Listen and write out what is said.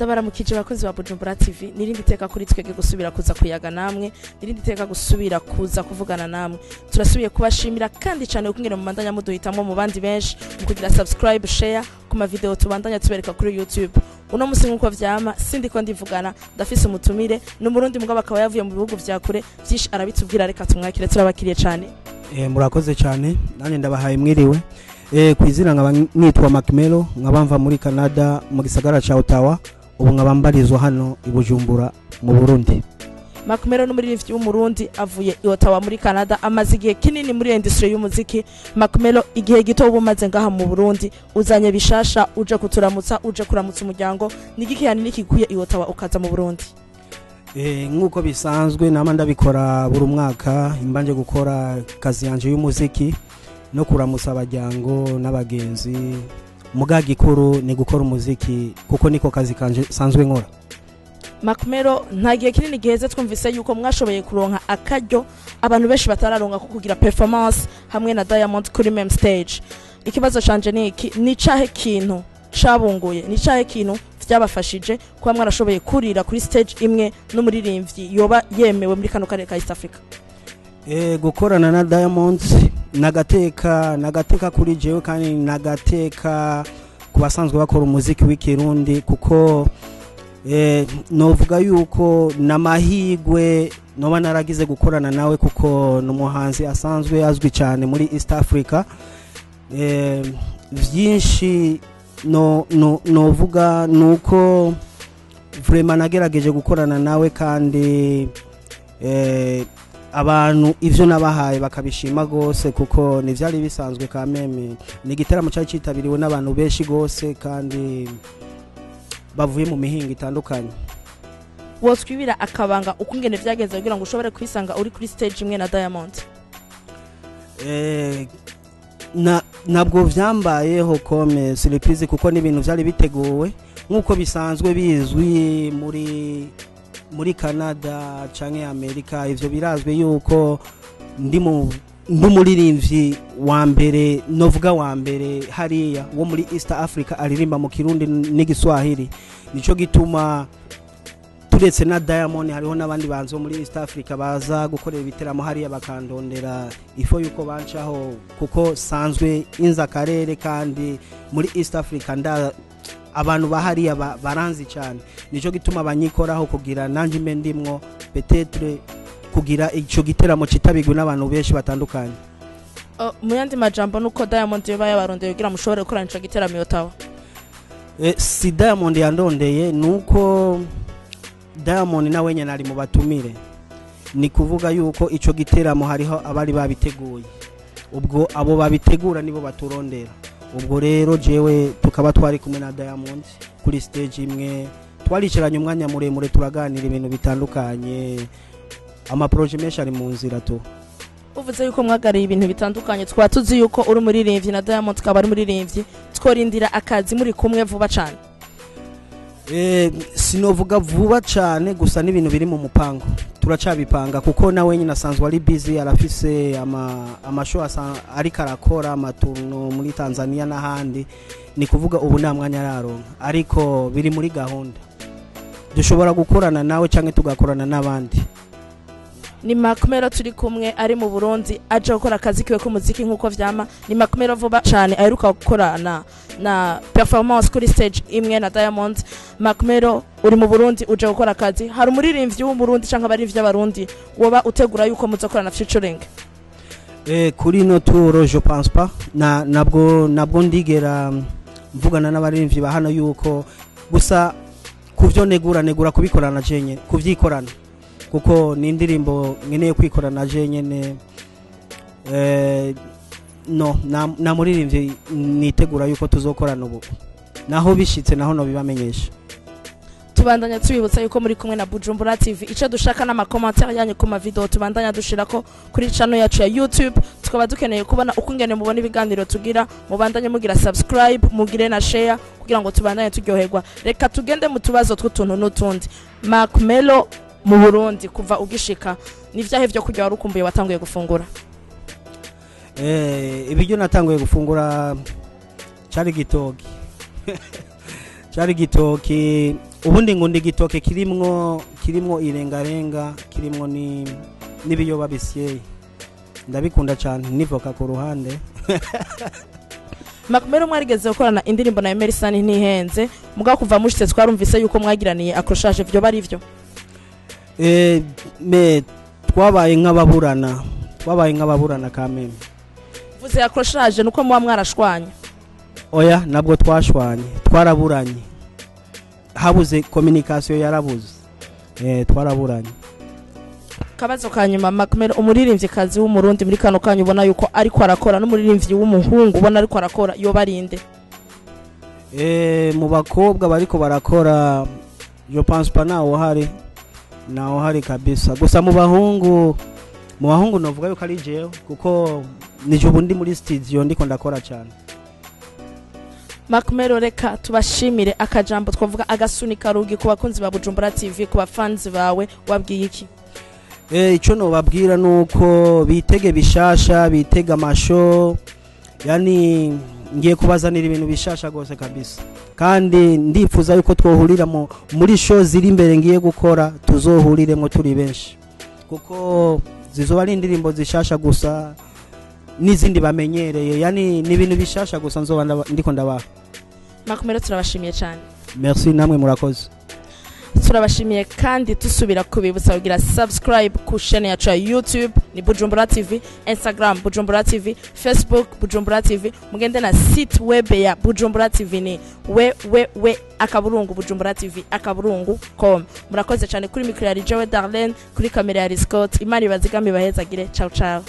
Ndabaramukije abakozi ba Bujumbura TV. Nirindi teka kuri twege gusubira kuza kuyaga namwe, nirindi teka gusubira kuza kuvugana namwe. Turasubiye kubashimira kandi cyane ukungene mu mandanya muduhitamwo mu bandi benshi mu kugira subscribe, share ku ma video tubandanya tubereka kuri YouTube. Uno musi nkuko vyama sindiko ndivugana, ndafise umutumire, ni Umurundi mugabo akaba yavuye mu bihugu vya kure. Vyinshi arabitubwira, reka tumwakire. Turabakiriye cyane. Murakoze cyane, nanjye ndabahaye mwiriwe. Kwizina nkaba nitwa Macmelo, nkaba mva muri Canada mu gisagara ca Ottawa, ubu nkaba mbarizwa hano i Bujumbura mu Burundi. Macmelo n'umuririmbyi w'Umurundi avuye i Ottawa muri Canada, amaze igihe kinini muri industry y'umuziki. Macmelo, igihe gito uba umaze ngaha mu Burundi, uzanye bishasha, uje kuturamutsa, uje kuramutsa umuryango. Ni igiki hanini kikuye i Ottawa ukaza mu Burundi? Nk'uko bisanzwe nama ndabikora buri mwaka, imbanje gukora kazi yanje y'umuziki no kuramutsa abajyango n'abagenzi. Muga gikuru ni gukora umuziki kuko niko kazi kanje sanzwe nkora. Macmelo, nta gihe kinini giheze twumvise yuko mwashoboye kuronka akaryo abantu benshi batararonka ko kugira performance hamwe na Diamond kuri même stage. Ikibazo canje ni iki: ni cahe kintu cabunguye, ni cahe kintu vyabafashije kuba mwarashoboye kurira kuri stage imwe n'umuririmbyi yoba yemewe muri kano karere ka East Africa? Gukorana na Diamond nagateka kuri jewe kandi nagateka ku basanzwe bakora umuziki w'ikirundi, kuko novuga yuko namahigwe noba naragize gukorana nawe, kuko ni umuhanzi asanzwe azwi cyane muri East Africa. Vyinshi no novuga nuko vraiment nagerageje gukorana nawe kandi abantu ivyo nabahaye bakabishima gose, kuko ntivyari bisanzwe kameme. Ni igiteramo cyari cyitabiriwe n'abantu benshi gose kandi bavuye mu mihingo itandukanye. Wotwibira akabanga ukungene vyagenze kugira ngo ushobore kwisanga uri kuri stage imwe na Diamond? Na ntabwo vyambayeho comme surprise, kuko n'ibintu vyari biteguwe nk'uko bisanzwe bizwi muri Canada canke Amerika. Ivyo birazwi yuko ndi mu ndumuririmbyi wa mbere, novuga wa mbere hariya wo muri East Africa aririmba mu Kirundi n'Igiswahili. Nico gituma turetse na Diamond hariho n'abandi banzi bo muri East Africa baza gukorera ibiteramo hariya bakandondera ifo yuko bancaho, kuko sanzwe inza karere kandi muri East Africa nda abantu bahariya baranzi cyane. Nico gituma banyikoraho kugira nanje mbe ndimwo, peut-être kugira ico giteramo citabirwe n'abantu benshi batandukanye. Mu yandi majambo nuko Diamond yoba yabarondeye kugira mushobore gukorana ico giteramo i Ottawa? Si Diamond yandondeye, nuko Diamond nawe nyene ari mu batumire. Ni kuvuga yuko ico giteramo hariho abari babiteguye, ubwo abo babitegura nibo baturondera. Ubwo rero jewe tukaba twari kumwe na Diamond kuri stage imwe, twaricaranye umwanya muremure, turaganira ibintu bitandukanye. Ama projets menshi ari mu nzira tu. Uvuze yuko mwagariye ibintu bitandukanye, twaba tuzi yuko uri umuririmbyi na Diamond tukaba ari umuririmbyi, tworindira akazi muri kumwe vuba cane? Sinovuga vuba cane, gusa n'ibintu biri mu mupango, turacabipanga, kuko nawe nyine asanzwe ari busy, arafise ama show ariko arakora ama tournées muri Tanzania n'ahandi. Ni kuvuga ubu nta mwanya araronka, ariko biri muri gahunda, dushobora gukorana nawe canke tugakorana n'abandi. Ni Macmelo turi kumwe, ari mu Burundi aje gukora akazi kiwe k'umuziki nk'uko vyama. Ni Macmelo vuba cane aheruka gukorana na performance kuri stage imwe na Diamond. Macmelo, uri mu Burundi uje gukora akazi. Hari umuririmbyi w'Umurundi canke abaririmbyi b'Abarundi woba utegura yuko muzokorana featuring? Kuri no tour je pense pas. Na nabwo ndigera mvugana n'abaririmbyi ba hano yuko gusa kuvyo negura kubikorana jenye, kuvyikorana, kuko ni indirimbo nkeneye kwikorana jenyene. No na muririmbyi nitegura yuko tuzokorana ubu, naho bishitse naho no bibamenyesha. Tubandanya tubibutsa yuko muri kumwe na Bujumbura TV. Ico dushaka n'ama commentaires yanyu ku ma video tubandanya dushirako kuri channel yacu ya YouTube. Tukaba dukeneye kubona uko ingene mubona ibiganiro tugira. Mubandanye mugira subscribe, mugire na share kugira ngo tubandanye turyoherwa. Reka tugende mu tubazo tw'utuntu n'utundi. Macmelo, mu Burundi kuva ugishika, ni vyahe vyo kurya wari ukumbuye watanguye gufungura? Ibiryo natanguye gufungura cari gitoki. Ubundi ngunda igitoke kirimwo irengarenga, kirimwo ni n'ibiyoba bisyeye, ndabikunda cyane, n'ivoka ku ruhande. Makumero, mwarigeze gukorana indirimbo na Emerson Ntihenze, mugabo kuva mushitse twarumvise yuko mwagiraniye accrochage. Vyo bari vyo? Me twabaye nk'ababurana kameme. Vuze accrochage nuko muba mwarashwanye? Oya, nabwo twashwanye, twaraburanye, habuze communication, yarabuze, twaraburanye. Kabazo ka nyuma, Makumero, umuririmvyikazi w'Umurundi muri kano kanya ubona yuko ariko arakora, n'umuririmbyi w'umuhungu ubona ariko arakora, yoba arinde? Mu bakobwa bariko barakora, je pense pas, nawo hari, nawo hari kabisa. Gusa mu bahungu novuga yuko ari jewe, kuko nije ubu ndi muri studio ndiko ndakora cyane. Makumero, reka tubashimire. Akajambo twavuga agasunika rugi ku bakunzi ba Bujumbura TV, ku bafanzi bawe, wabwiye iki? Icyo nobabwira nuko bitege bishasha, bitege amasho, yani ngiye kubazanira ibintu bishasha gose kabisa, kandi ndifuza yuko twohurira muri show ziri imbere ngiye gukora, tuzohuriremo turi benshi, kuko zizoba ari indirimbo zishasha gusa n'izindi bamenyereye, yani ni ibintu bishasha gusa nzoba ndiko ndabaha. Makumero, turabashimiye cyane. Merci, namwe murakoze. Turabashimiye kandi tusubira kubibutsa kugira subscribe ku chaîne yacu ya YouTube ni Bujumbura TV, Instagram Bujumbura TV, Facebook Bujumbura TV. Mugende na site web ya Bujumbura TV ni www.bujumburatv.com. Murakoze cyane. Kuri micro ya Jewe Darlene, kuri kamera ya Scott. Imana ibazigame, ibahezagire. Ciao ciao.